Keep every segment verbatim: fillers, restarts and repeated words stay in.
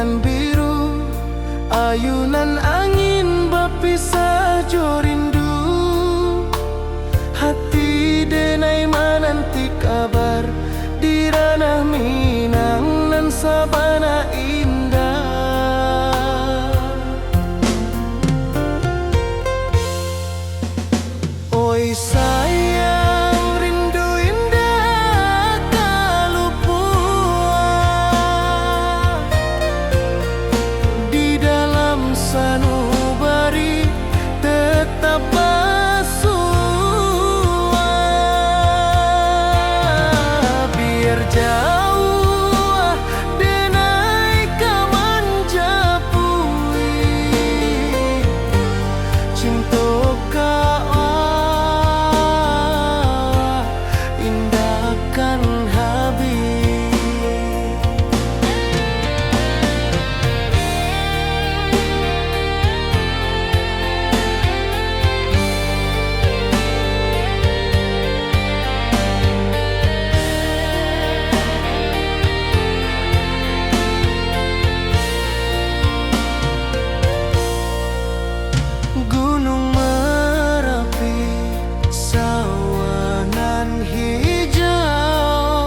Nan biru, ayunan angin bapisah jo rindu. Hati denai mananti kabar di ranah Minang nan sabana indah. Oi sayang, rindu indak ka lupuak. Di dalam sanubari tetap basuah. Biar jauah denai ka manjapui. Cinto ka awak indak kan habih. Gunung Marapi, sawah nan hijau,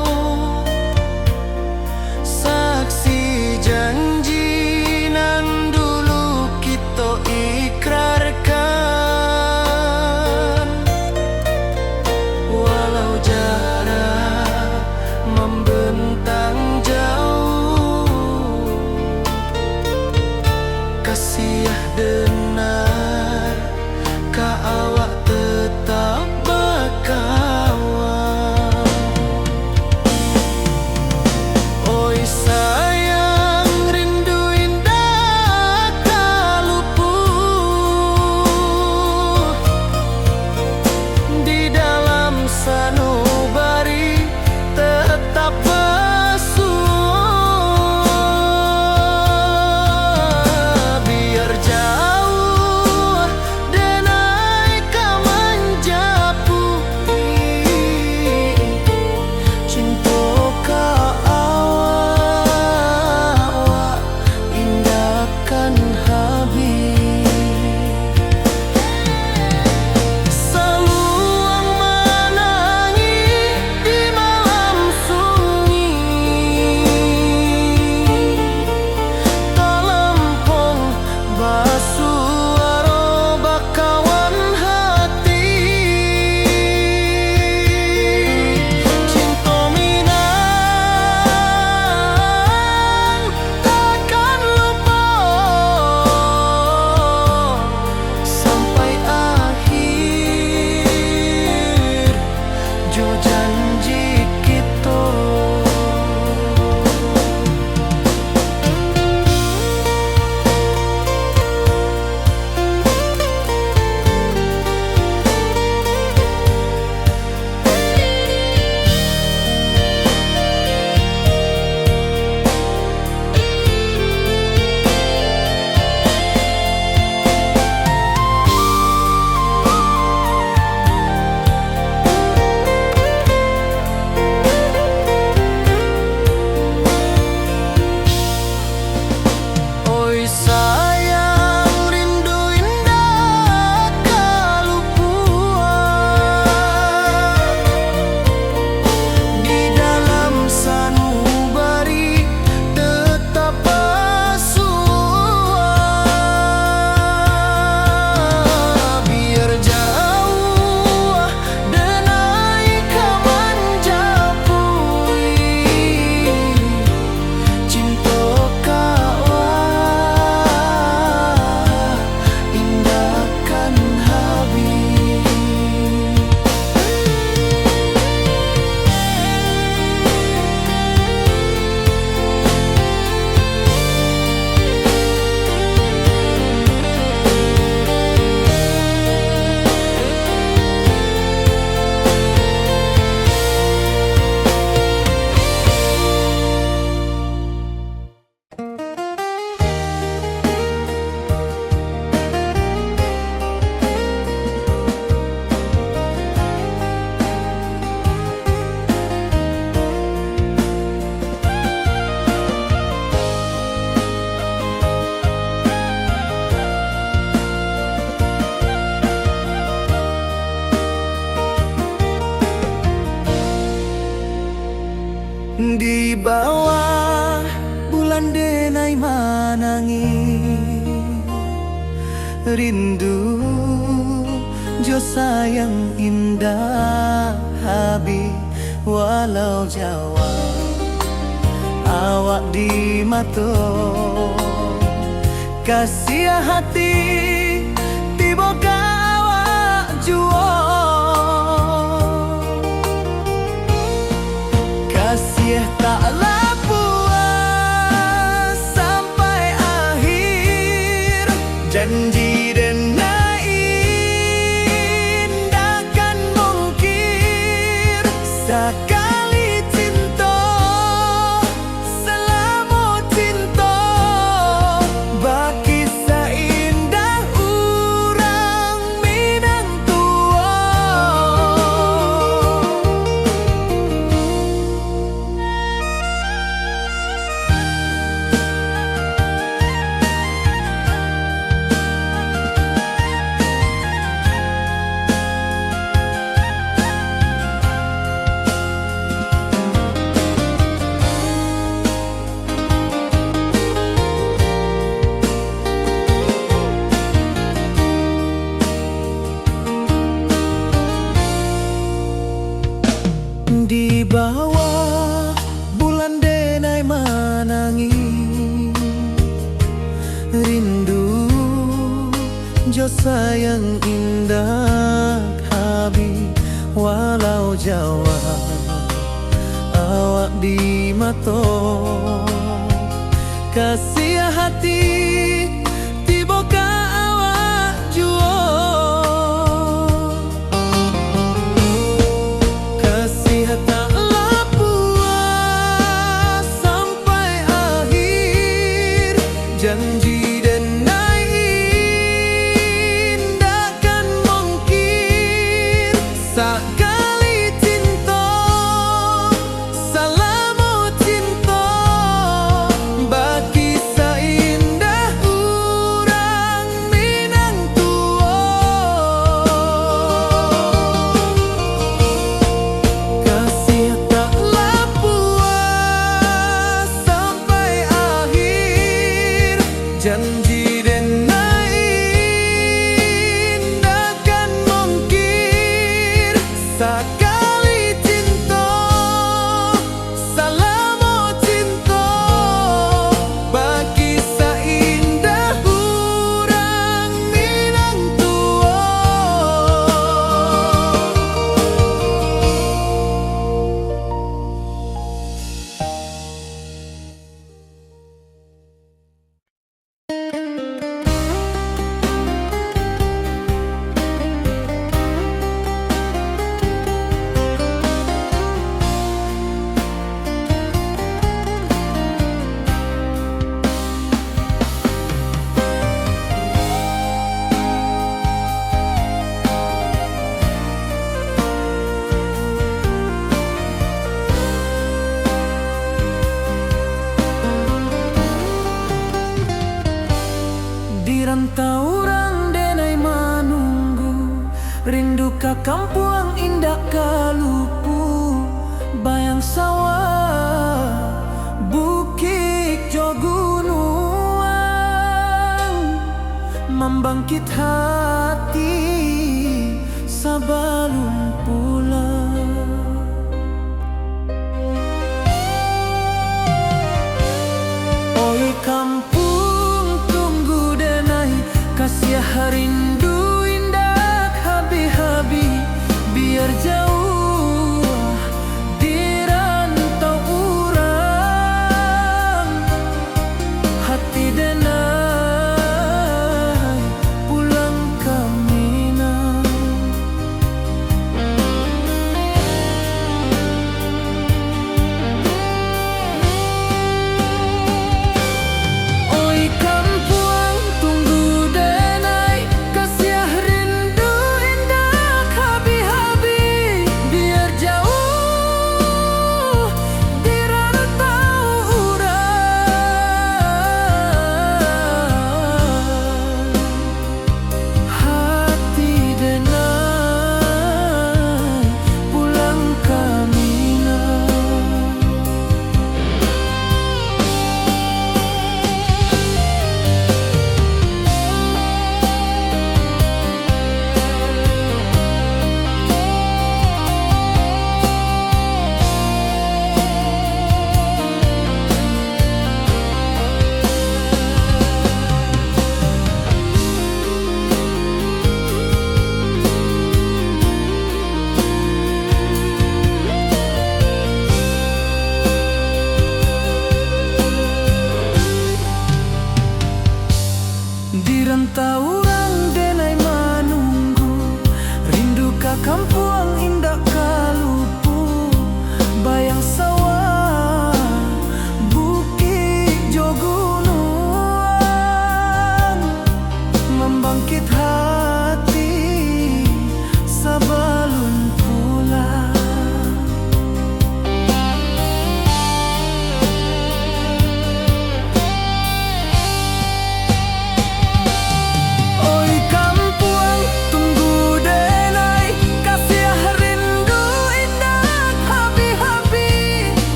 Di bawah bulan denai manangih, rindu jo sayang indak habih, walau jauah awak di mato. Kasiah hati tibo ka awak juo. Kasiah taklah puas sampai akhir. Janji denai indak kan mungkir. Sakali cinto, salamo cinto, bakisah indah urang Minang tuo. Di bawah bulan denai manangih, rindu jo sayang indak habih, walau jauah awak di mato. Kasiah hati tibo ka awak juo. Kasiah taklah puas sampai akhir. Janji denai indak kan mungkir. Sakali cinto, salamo cinto, bakisah indah urang Minang tuo. Kasiah taklah puas sampai akhir. Janji denai indak kan mungkir. Sakali cinto, salamo cinto, bakisah indah urang Minang tuo. Di rantau urang denai manunggu, rindu ka kampuang indak ka lupu, bayang sawah, bukik jo gunuang, mambangkit hati sabalun pulang. Oi kampuang, tunggu denai, kasiah rindu indak habih-habih, biar jauah di rantau urang, hati denai pulang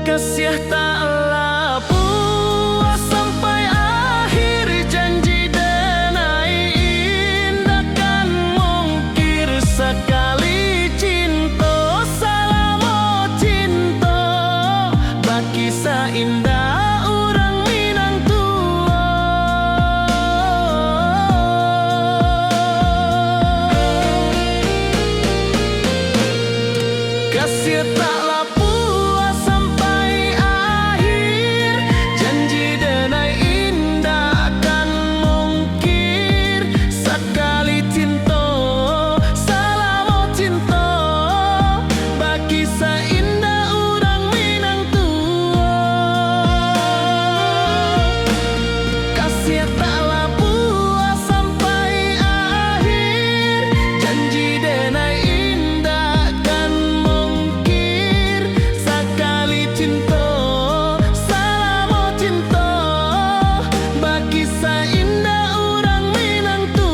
Kasiah tak lapuah sampai akhir, janji denai indak kan mungkir, sakali cinto, salamo cinto, bakisah indak urang Minang tuo. Kasiah tak lapuah sampai akhir, janji denai indak kan mungkir, sakali cinto, salamo cinto, bakisah indak urang Minang tuo. Kasiah tak lapuah sampai akhir, janji denai indak kan mungkir, sakali cinto, salamo cinto, bakisah indak urang Minang tuo.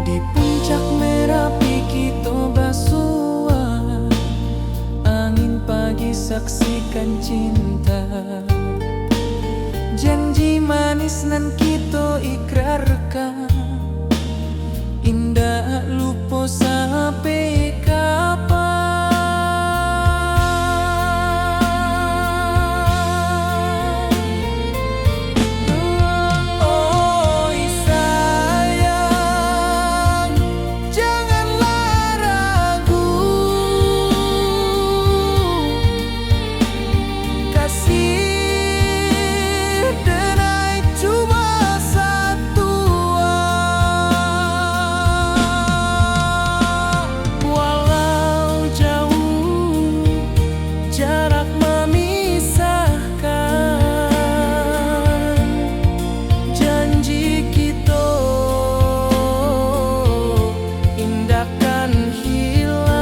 Di puncak Merapi kito basua, angin pagi saksikan cinta. Janji manis nan kito ikrarkan, indak lupo sampai kapan. Oi sayang, janganlah ragu. Kasih denai cuma satua. Walau jauh jarak mamisahkan, janji kito indak kan hilang.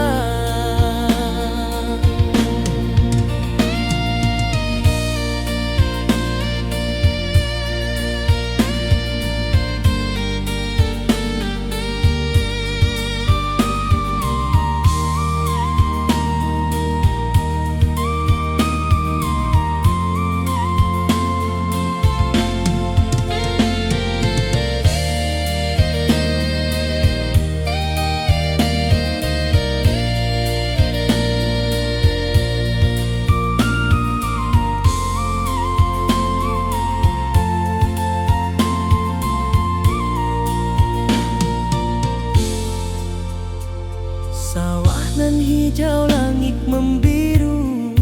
Sawah nan hijau, langik mambiru,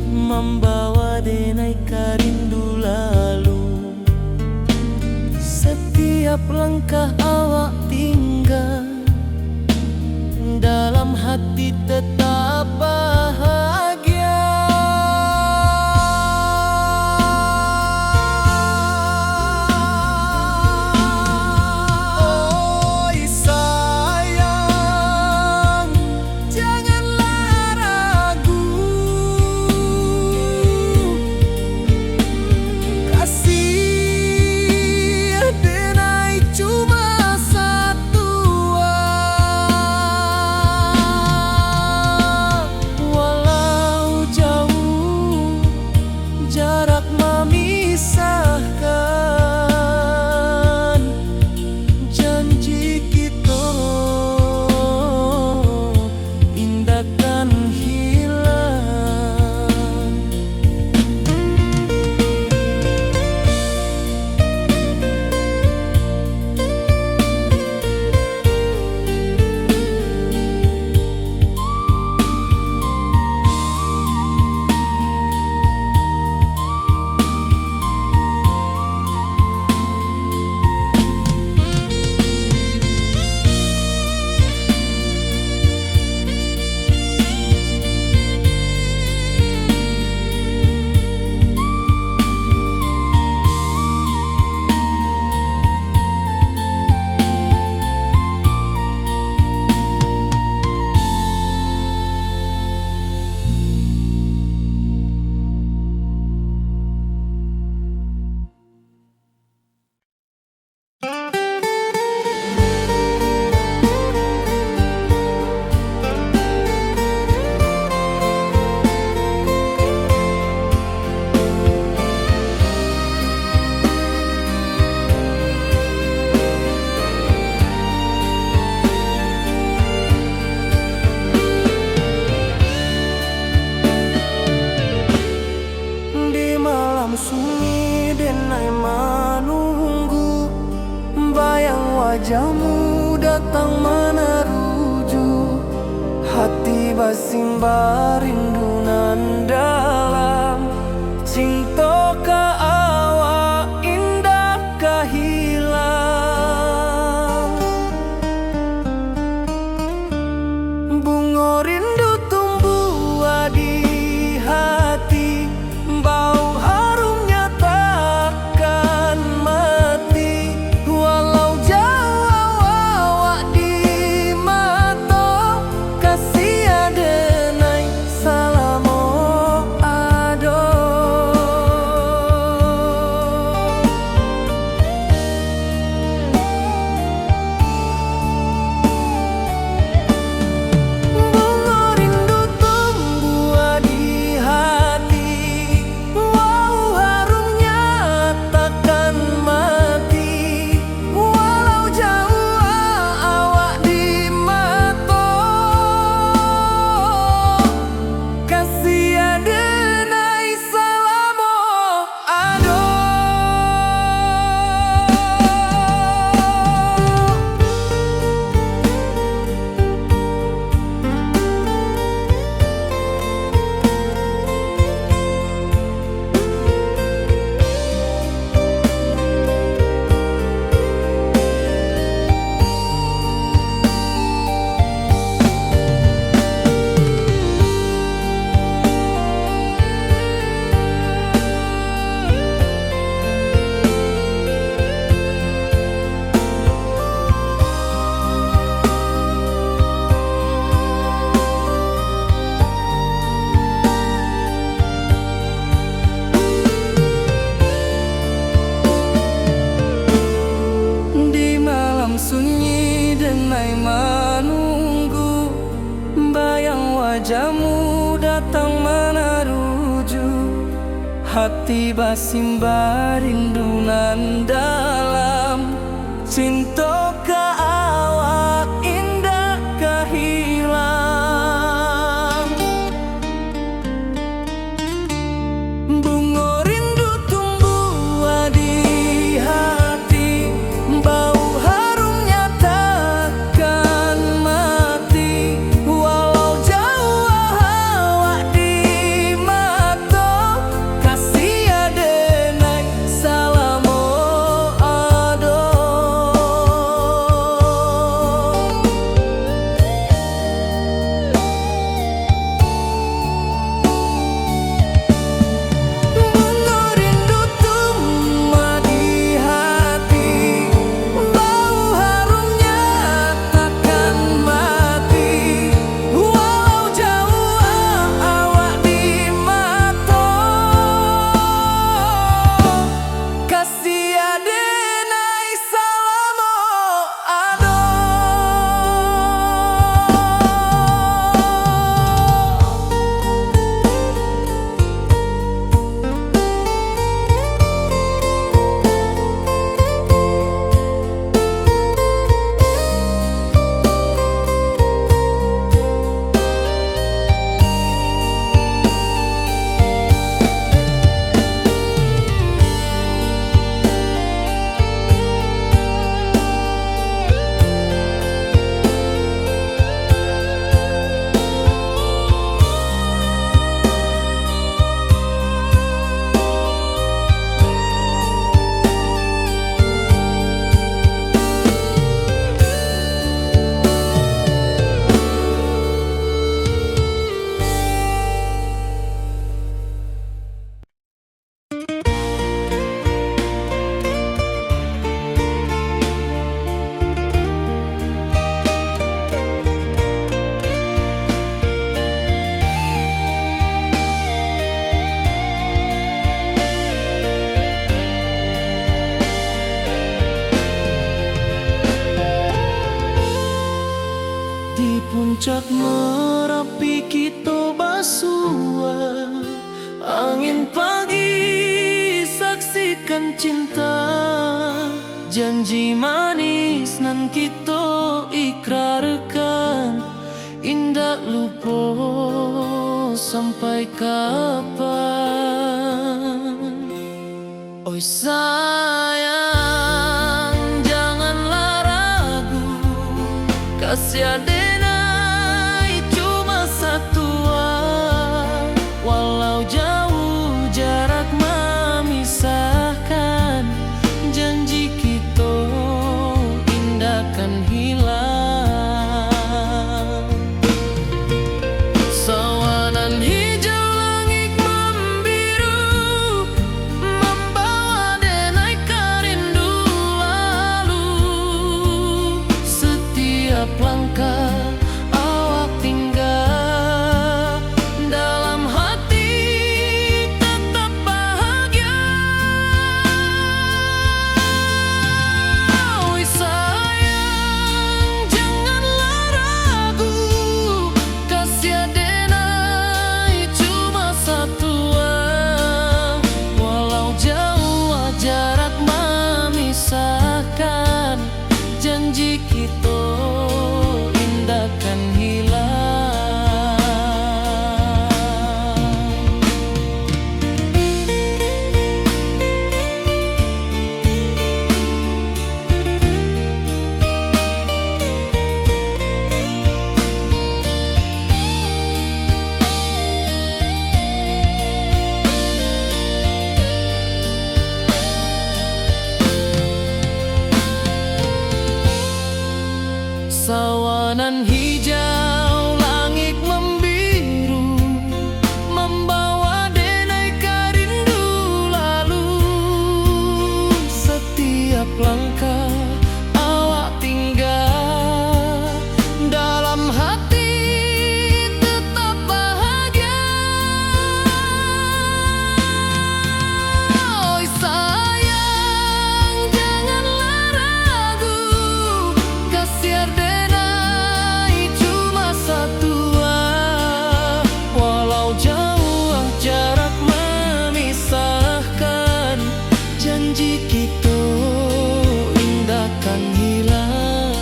mambawa denai ka rindu lalu. Satiap langkah awak tingga, dalam hati tetap bahagia. Oi sayang, janganlah ragu. Kasih denai cuma satua. Denai manunggu, bayang wajahmu datang manaruju. Hati basimba rindu nan dalam, cinto ka awak indak ka hilang. Bungo rindu tumbuah di hati, bau harumnya takkan mati. Walau jauah awak di mato, kasih adenai salamo ado. Bungo rindu tumbuah di hati, bau harumnya takkan mati. Walau jauah awak di mato, kasih adenai salamo ado. Di malam sunyi denai manunggu, bayang wajahmu datang manaruju. Hati basimba rindu nan dalam, cinto ka awak indak ka hilang. Bungo rindu tumbuah di hati, bau harumnya takkan mati. Walau jauah awak di mato, kasih adenai salamo ado. Bungo rindu tumbuah di hati, bau harumnya takkan mati. Walau jauah awak di mato, kasih adenai salamo ado. Di puncak Marapi kito basua. Angin pagi saksikan cinta, janji manis nan kito ikrarkan, indak lupo sampai kapan. Oi Sayang, janganlah ragu, kasih adenai cuma satua. Walau jauh jarak mamisahkan, janji kito indak kan hilang. Sawanan hijau langik mambiru, mambawa denai ka rindu lalu. Setiap langkah awak tingga, dalam hati tetap bahagia. Oi sayang, janganlah ragu, kasih adenai cuma satua. Walau jauh jarak mamisahkan, janji kito indak kan hilang. Sawanan hijau langik mambiru, mambawa denai ka rindu lalu. Setiap langkah awak tingga, dalam hati tetap bahagia. Oi sayang, janganlah ragu, kasih adenai cuma satua. Walau jauh jarak mamisahkan, janji kito indak kan hilang.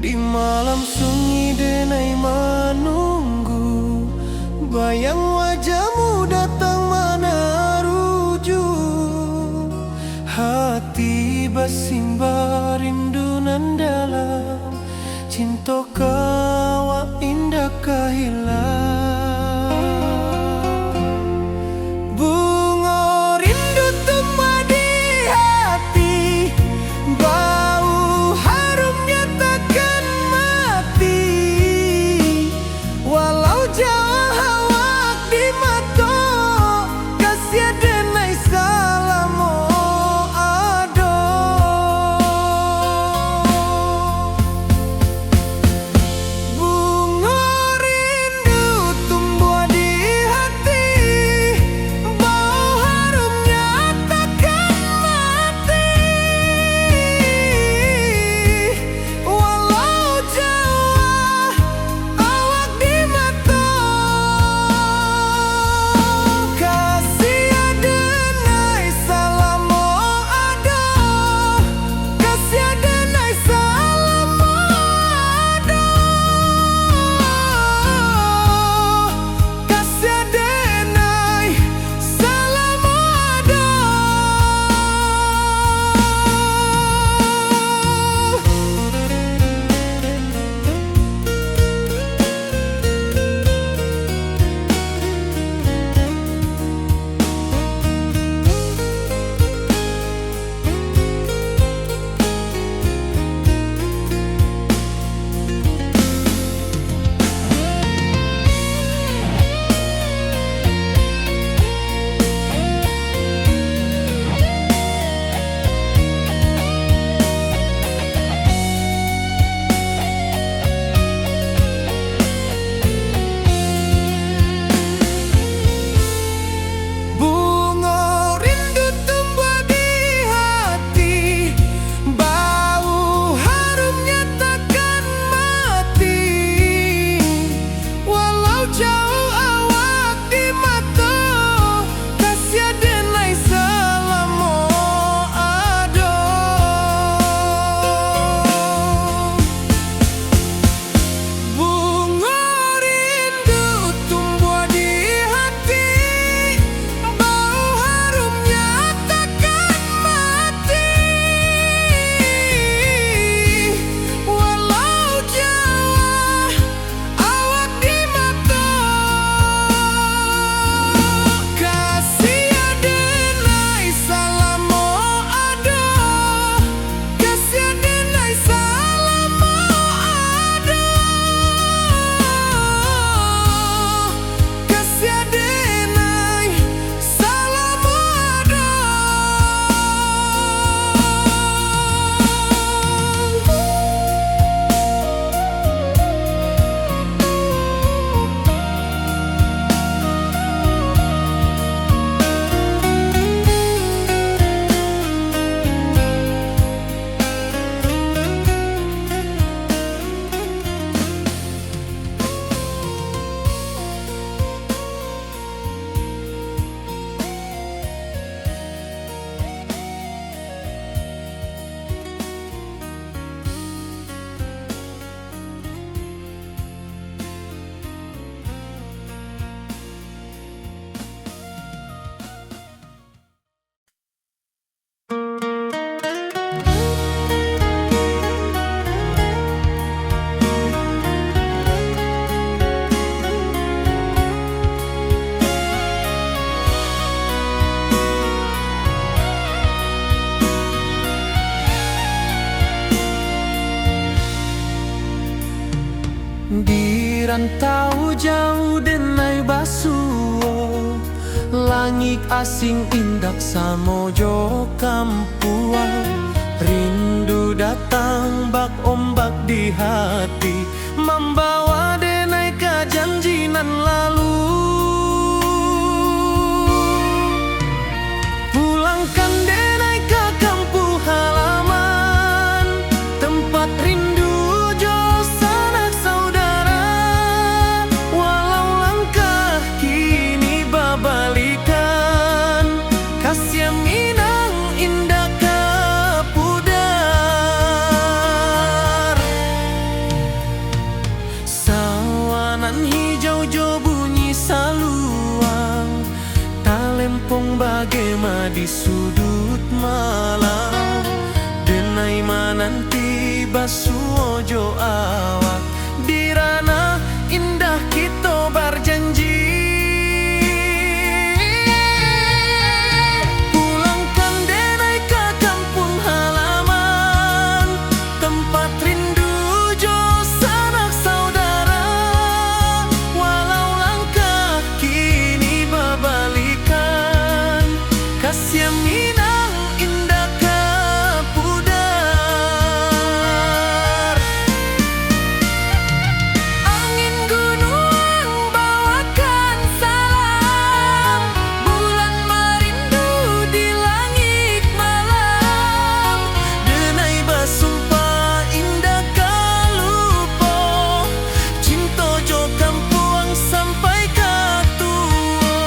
Di malam sunyi denai manunggu, bayang wajahmu datang manaruju. Hati basimba rindu nan dalam, cinto ka awak indak ka hilang. Bungo rindu tumbuah di hati, bau harumnya takkan mati. Walau jauah awak di mato, kasih adenai salamo ado. Rantau jauah denai basuo, langik asing indak samo jo kampuang. Rindu datang bak ombak di hati, mambawa denai ka janji nan lalu. Pulangkan denai ka kampuang halaman, tempat rindu jo sanak saudara. Walau langkah kini babalikan, kasiah minang indak ka pudar. Sawanan hijau jo bunyi saluang, talempong bagema di suduik malam. Denai mananti basuo jo awak, di ranah indah kito barjanji. Pulangkan denai ka kampuang halaman, tempat rindu jo sanak saudara. Walau langkah kini babalikan, kasiah minang indak ka pudar. Angin gunuang bawakan salam, bulan marindu di langik malam. Denai basumpah indak ka lupo, cinto jo kampuang sampai ka tuo.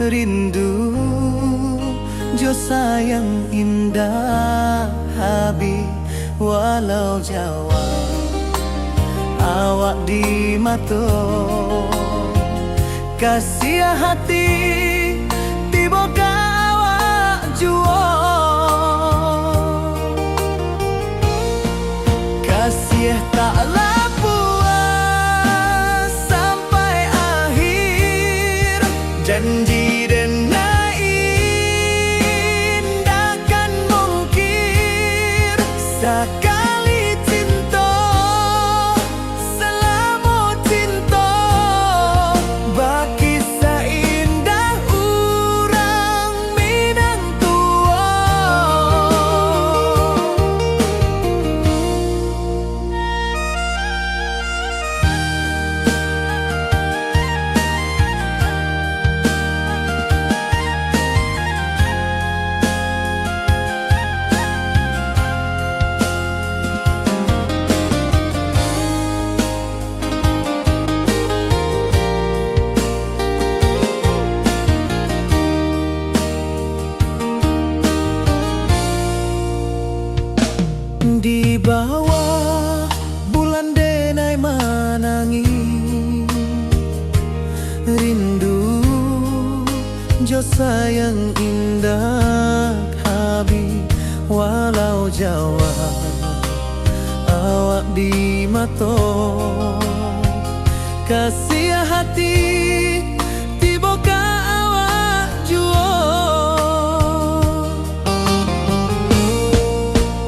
Rindu jo sayang indak habih, walau jauah awak di mato. Kasiah hati tibo ka awak juo. Kasiah tak lah puas sampai akhir, janji denai indak kan mungkir. Sakali cinto, salamo cinto, bakisah indah urang Minang tuo. Di bawah bulan denai manangih, rindu jo sayang indak habih, walau jauah awak di mato. Kasiah hati tibo ka awak juo.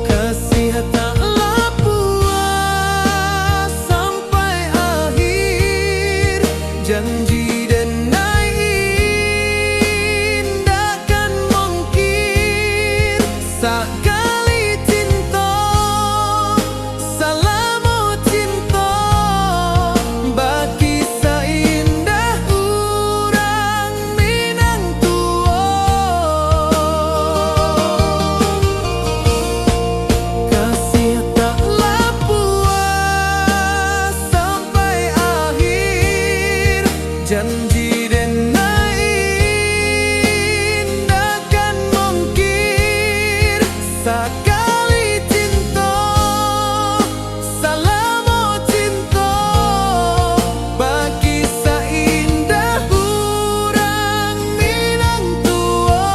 Kasiah tak lah puas sampai akhir, janji denai indak kan mungkir. Sakali cinto, salamo cinto, bakisah indah urang Minang tuo. Kasiah tak lah puas sampai akhir, janji denai indak kan mungkir. Sakali cinto, salamo cinto, bakisah indah urang Minang tuo.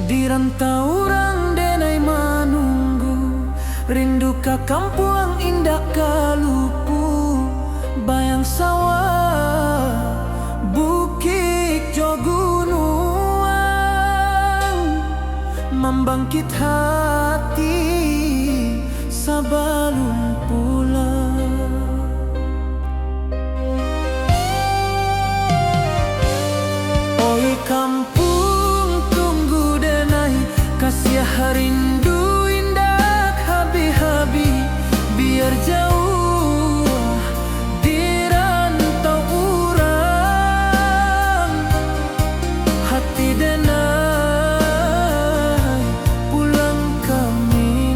Di rantau urang denai manunggu, rindu ka kampuang indak ka lupu. Bayang sawah, bukik jo gunuang, mambangkit hati sabalun pulang. Oi kampuang, tunggu denai, kasiah rindu indak habih-habih. Biar jauah di rantau urang, hati denai pulang ka Minang.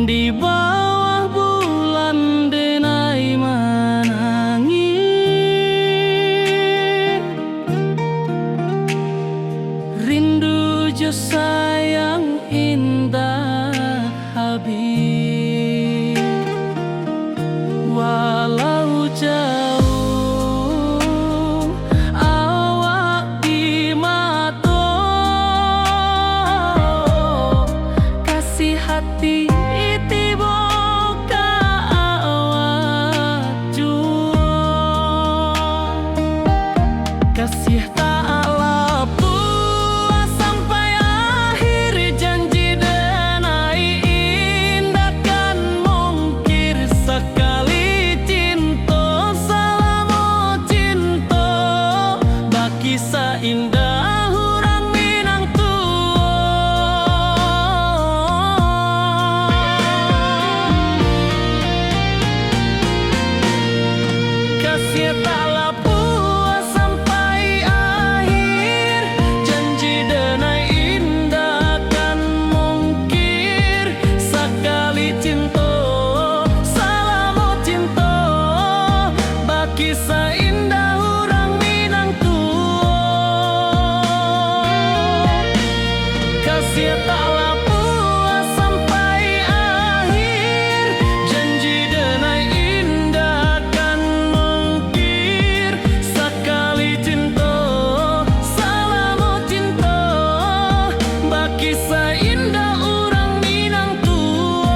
Di bawah bulan denai manangih, rindu jo sayang indak habih. Walau jauh awak di mato, kasih hati tibo ka awak juo. Kasih tak lapuah sampai akhir, janji denai indak kan mungkir. Sakali cinto, salamo cinto, bakisah indah urang Minang tuo. Kasih tak lapuah sampai akhir, janji denai indak kan mungkir. Sakali cinto, salamo cinto, bakisah indah urang Minang tuo. Kasih tak lapuah sampai akhir, janji denai indak kan mungkir. Sakali cinto, salamo cinto, bakisah indah urang Minang tuo.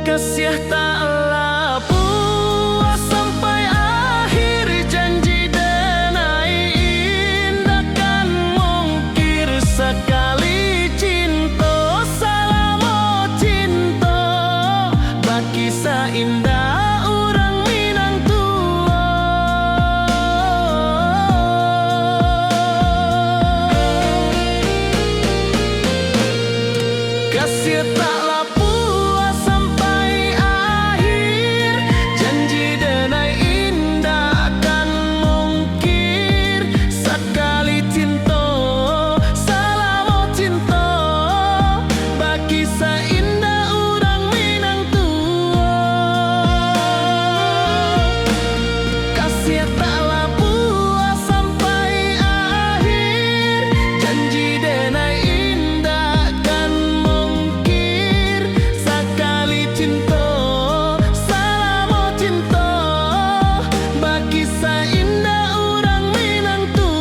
Kasih tak lapuah sampai akhir, janji denai indak kan mungkir. Sakali cinto, salamo cinto, bakisah indah urang Minang tuo. Kasih tak lapuah sampai akhir, janji denai indak kan mungkir. Sakali cinto, salamo cinto, bakisah indah urang Minang tuo. Kasih tak lapuah sampai akhir, janji denai indak kan mungkir. Sakali cinto, salamo cinto, bakisah indah urang Minang tuo.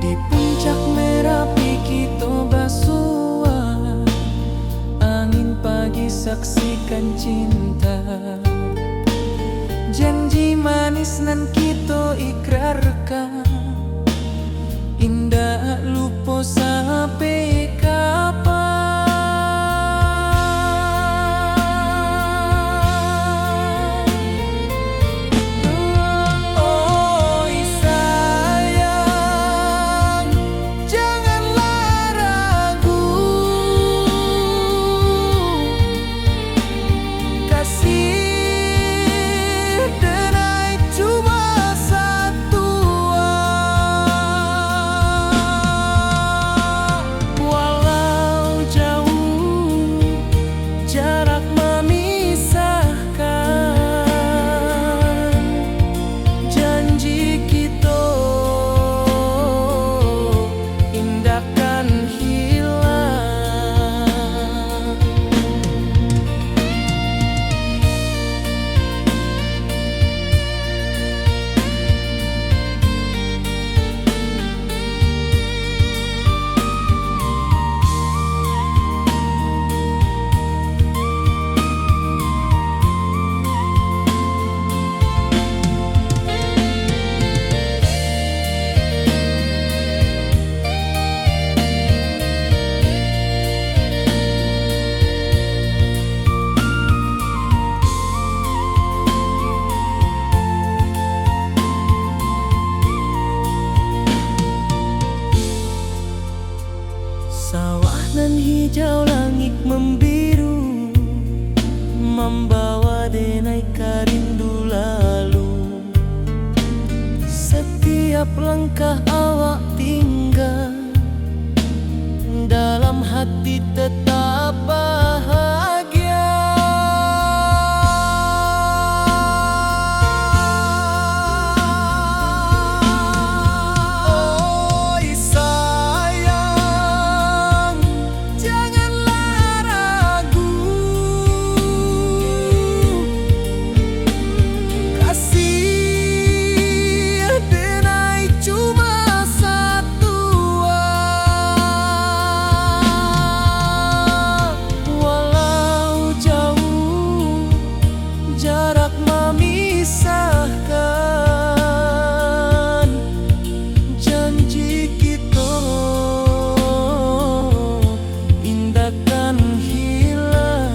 Di puncak Merapi kito basua, angin pagi saksikan cinta. Janji manis nan kito ikrarkan, indak lupo sampai kapan. rindu lalu. Setiap langkah awak tingga, dalam hati tetap bahagia. Oi sayang, janganlah ragu. Kasih denai cuma satu, walau jauh jarak memisahkan, janji kito indak kan hilang.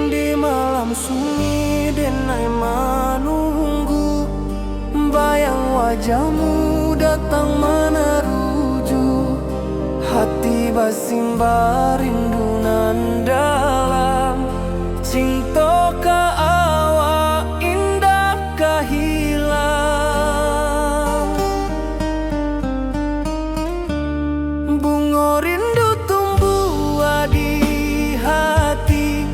Di malam sunyi denai manunggu, bayang wajahmu datang manaruju. Hati basimba rindu nan dalam, cinto ka awak indak ka hilang. Bungo rindu tumbuah di hati,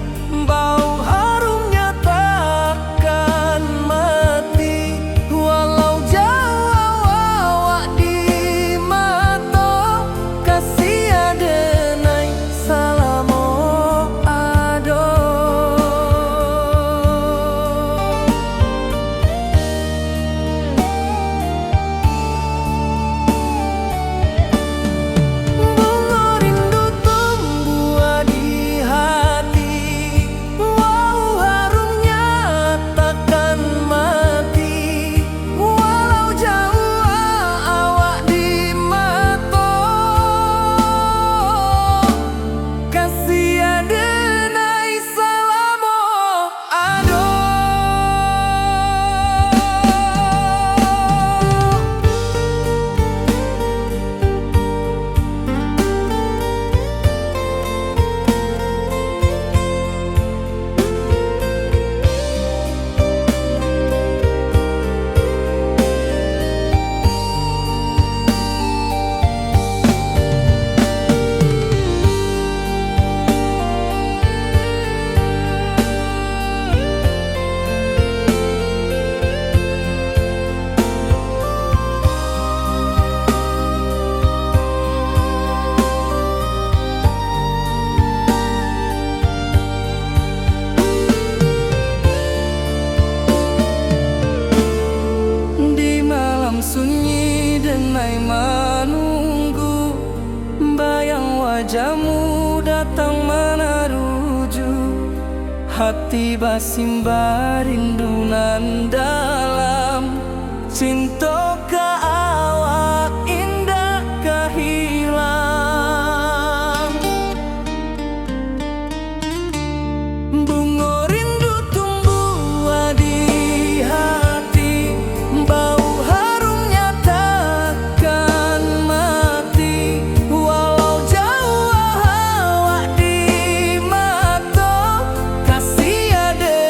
bau harumnya takkan mati. Walau jauah awak di mato, kasih adenai salamo ado. Bungo rindu tumbuah di hati, bau harumnya takkan mati. Walau jauah awak di mato, kasih adenai salamo ado. Di malam sunyi denai manunggu, bayang wajahmu datang manaruju. Hati basimba rindu nan dalam, cinto ka awak indak ka hilang. Bungo rindu tumbuah di hati, bau harumnya takkan mati. Walau jauah awak di mato, kasih ade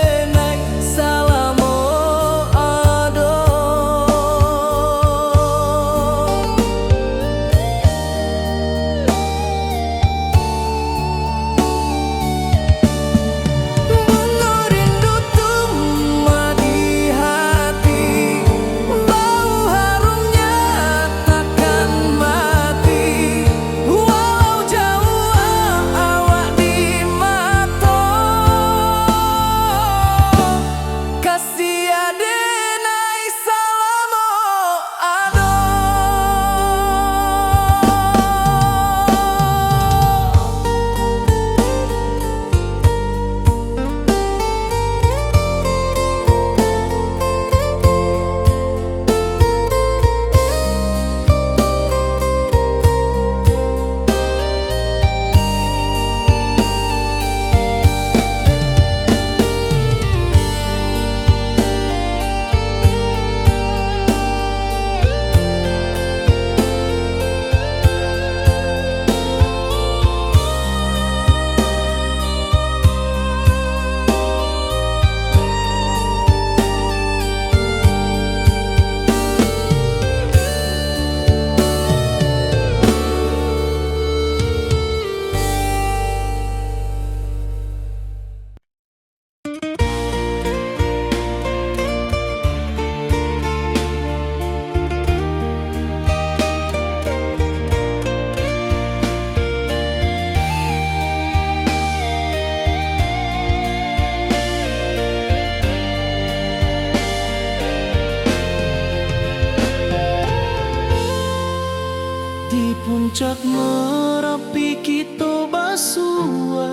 Rapi kito basuo,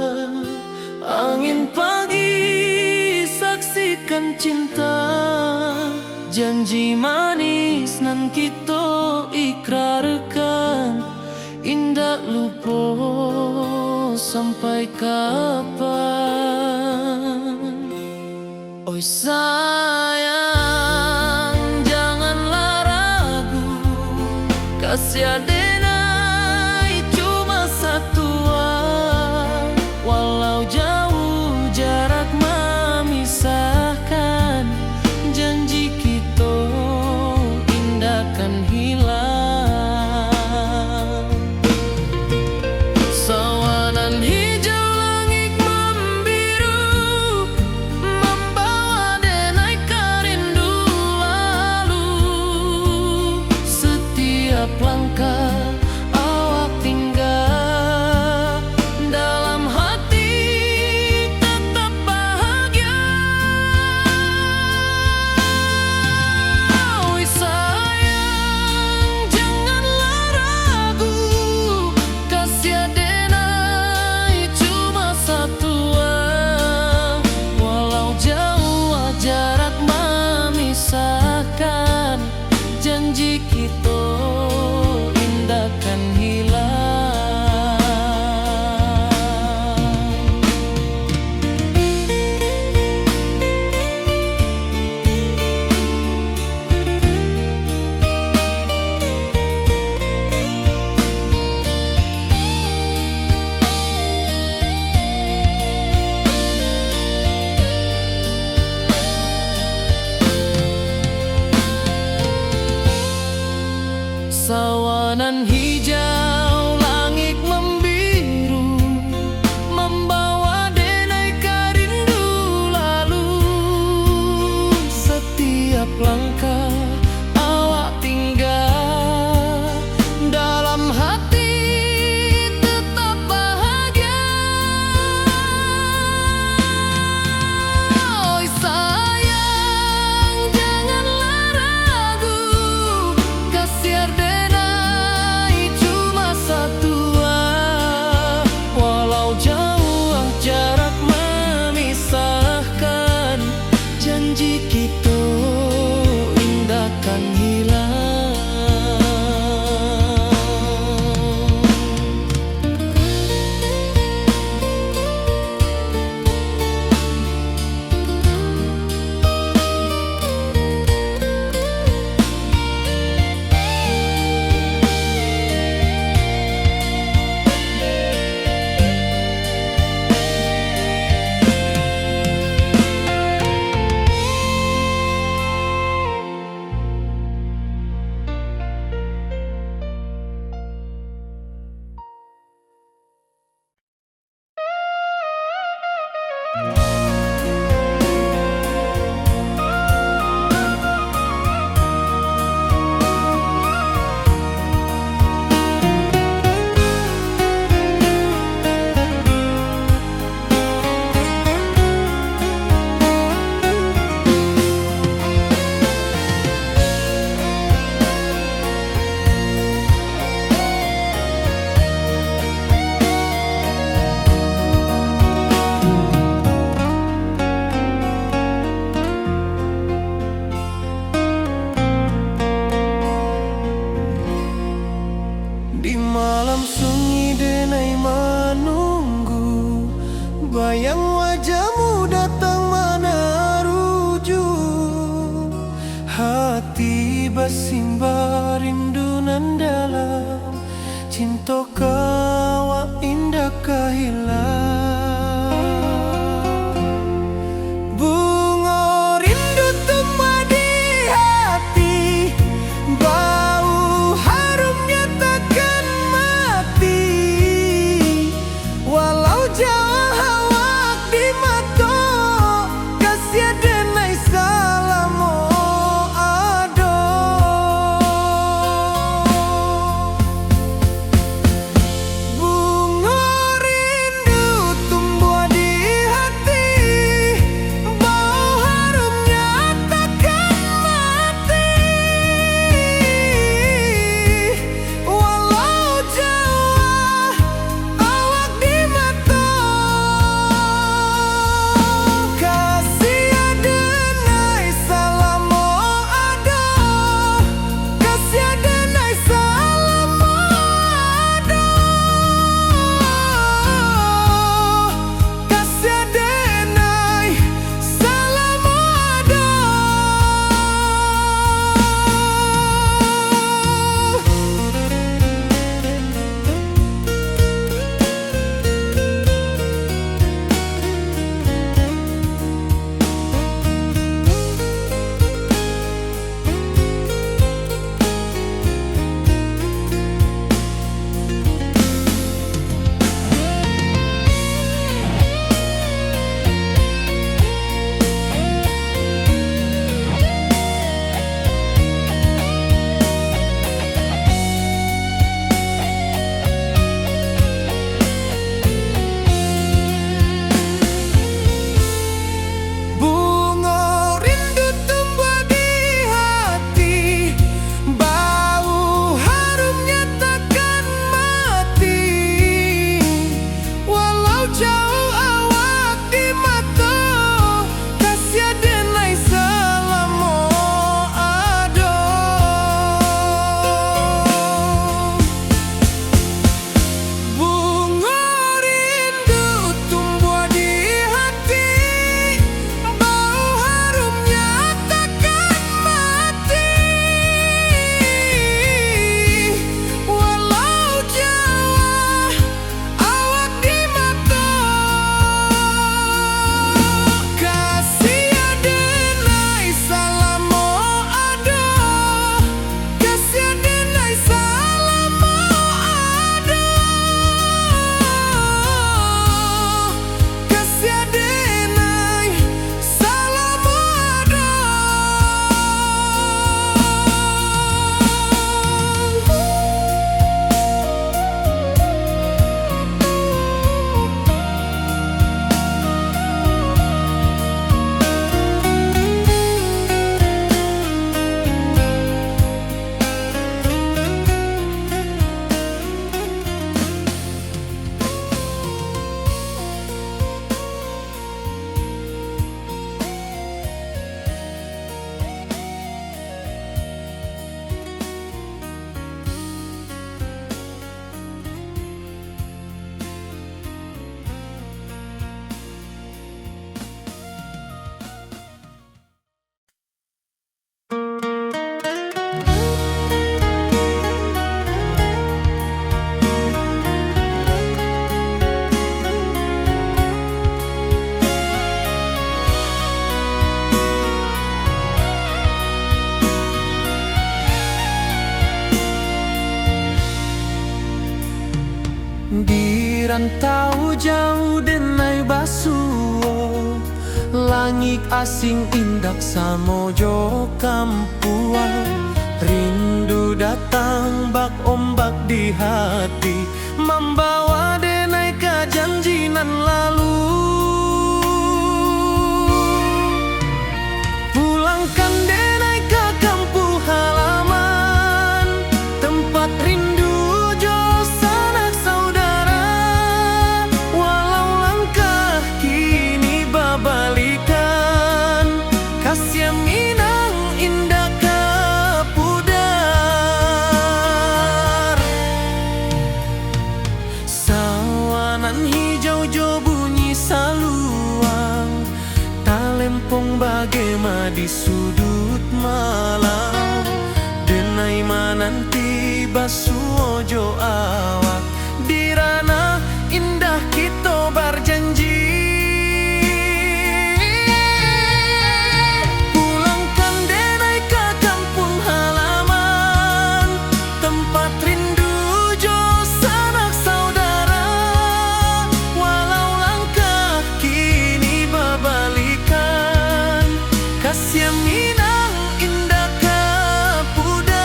angin pagi saksikan cinta, janji manis nan kito ikrarkan, indak lupo sampai kapan. Oi sayang, janganlah ragu, kasih adenai cuma satua. Walau jauh jarak mamisahkan, janji kito indak kan hilang. Sawanan hijau langik mambiru, mambawa denai ka rindu lalu. Setiap langkah awak tingga, dalam hati tetap bahagia. Oi sayang, janganlah ragu, kasih adenai cuma satua. Walau jauah jarak mamisahkan, janji kito indak kan hilang. Sawanan hijau langik mambiru, mambawa denai ka rindu lalu. Setiap langkah awak tingga, dalam hati tetap bahagia. Oi sayang, janganlah ragu, kasih adenai cuma satua. Walau jauah jarak mamisahkan, janji kito indak kan hilang. Jauah denai basuo, langik asing indak samo jo kampuang. Rindu datang bak ombak di hati, mambawa denai ka janji nan lalu. Pulangkan denai ka kampuang halaman, tempat rindu jo sanak saudara. Walau langkah kini babalikan, kasiah Minang indak ka pudar. Sawah nan hijau jo bunyi saluang, talempong bagema di suduik malam. Denai mananti basuo jo awak, di ranah indah kito barjanji. Pulangkan denai ka kampuang halaman, tempat rindu jo sanak saudara. Walau langkah kini babalikan, kasiah Minang indak ka pudar.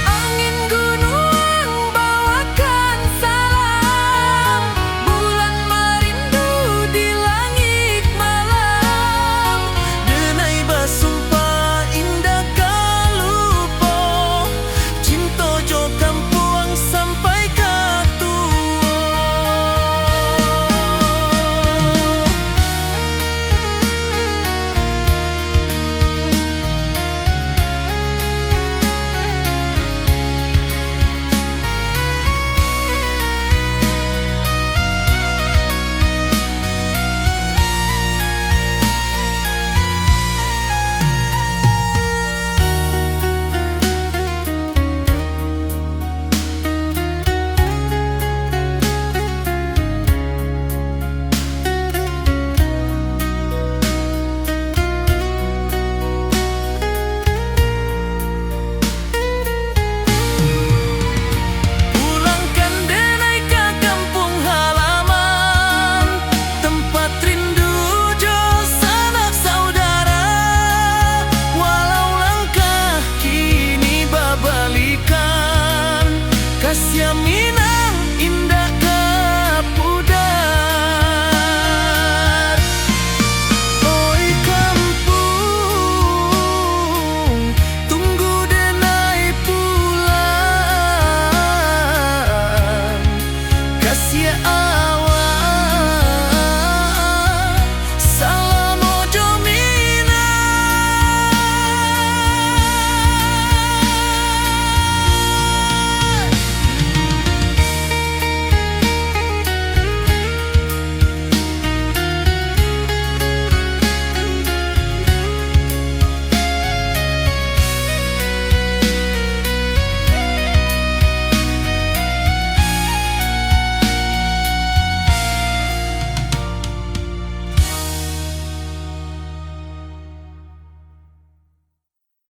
Angin gunuang bawakan salam, bulan marindu di langik malam. Denai basumpah indak ka lupo, cinto jo kampuang sampai ka tuo. Pulangkan denai ka kampuang halaman, tempat rindu jo sanak saudara. Walau langkah kini babalikan, kasiah Minang